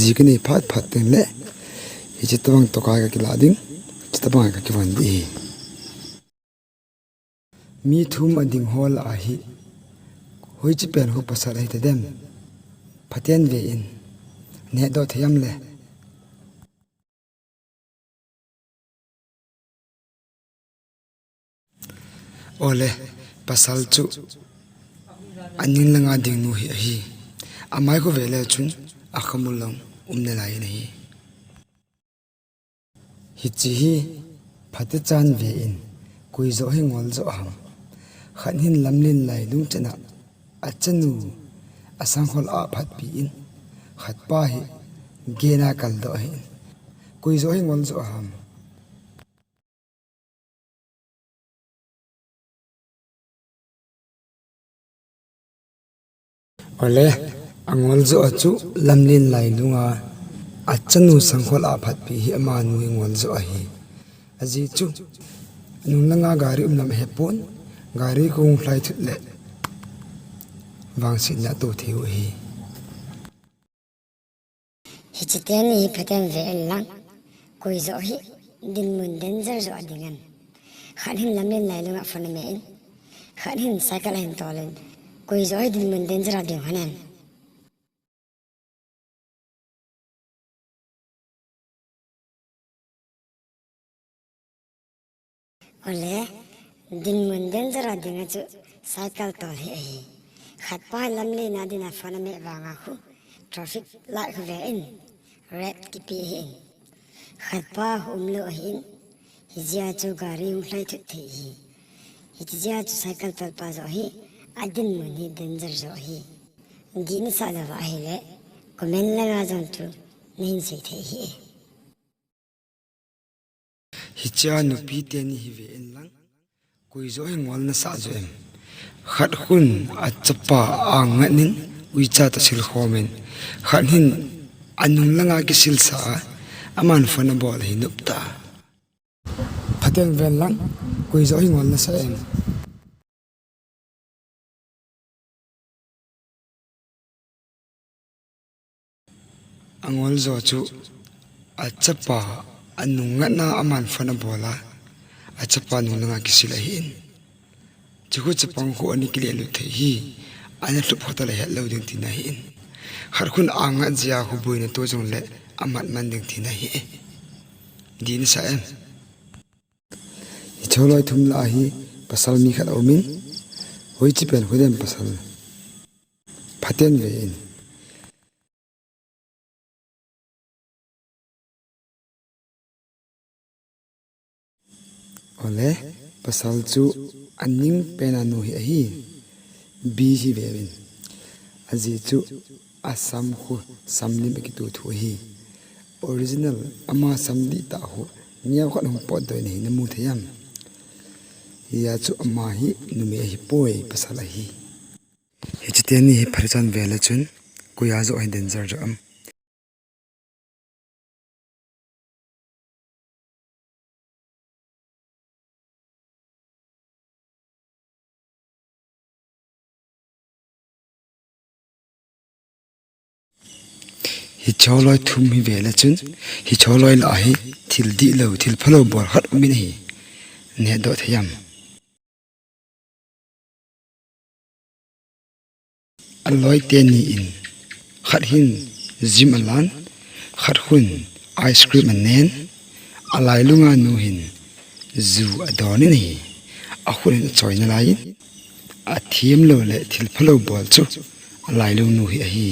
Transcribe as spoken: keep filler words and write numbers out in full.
Ji kanei phat phat teng le, hiche tabang toh kai kakilah ding, hiche tabang kakivon ding ahi. Mi thum ading ho lah a hi, hoiche pen khu pasal ahi tadem? Phaten ve in, nehdoh thei am le? Ole, pasal chu aning langa ding nu hi ahi. Amai khu ve le chun akhamul lou um nalai in ahi. Hiche hi phatechan ve in, koi joh hi ngol joh ham? Khat hin Lamlen Lailung chan a achanu asangkhol a aphatpi in, khatpa hi gena kaldoh ahin, koi joh hi ngol joh ham? Ole, angol joh a chu Lamlen Lailung a achanu sangkhol a aphatpi hi amanu hi ngol joh ahi. Ajeh chu, anung langa gari um lam ahepon, gari khu hung lhai thut le vangsetna ato thei u ahi. Hiche teni hi phaten ve in lang, koi joh hi dinmun danger joh a ding em? Khat hin Lamlen Lailung a phone ame in, khat hin cycle ahin tol in, koi joh hi dinmun danger a ding hon em? Ole, dinmun danger a dinga chu cycle tol hi ahi. Khatpa Lamlen a dinga phone ame vanga khu traffic light khu ve in, red kipe ahin, khatpa khu umlou ahin, hijeh a chu gari hung lhai thut thei ahi. Hiche jeh a chu cycle tolpa joh hi adinmun hi danger joh ahi. Dih nasah lou va ahile, comment langa jong chu nahin sei thei ahi. Hichea nupi teni hi ve in lang, koi joh hi ngol nasah joh em? Khat khun achapa angat in uicha toh silkhom in, khat hin anung langa kisilsa a, aman phone abol ahi noptah a. Phaten ven lang, koi joh hi ngol nasah em? Angol joh chu achapa anung ngatna aman phone abol a, achapa nung langa kisil ahin, chukhu chapang khu ana kilelut thei hi, ana lhup khata le hetlou ding tina ahin, khat khun angat jeh a khu boina to jongle amat man ding tina ahi. Dih nasah em? Hiche loi thum lah a hi pasal mi khat aumin, hoiche pen khu dem pasal? Phaten ve in. Ole, pasal chu aning pena nu hi ahi. B hi veuvin. Ajeh chu asam khu samlim akito thu ahi. Original ama sam dihtah khu neokhat hung potdoh in ahi, namu thei am? Hijeh a chu ama hi numei ahipoi, pasal ahi. Hiche teni hi phatechan ve le chun, koiya joh hi danger joh am? Hiche loi thum hi ve le chun, hiche loi lah a hi thil dihlou, thil phalou bol khat umin ahi. Nehdoh thei am? Aloi teni in, khat hin gym alan, khat khun ice cream anen, alailunga nu hin ju adon in ahi, akhut in achoi nalai in, athemlou le thil phalou bol chu alailung nu hi ahi.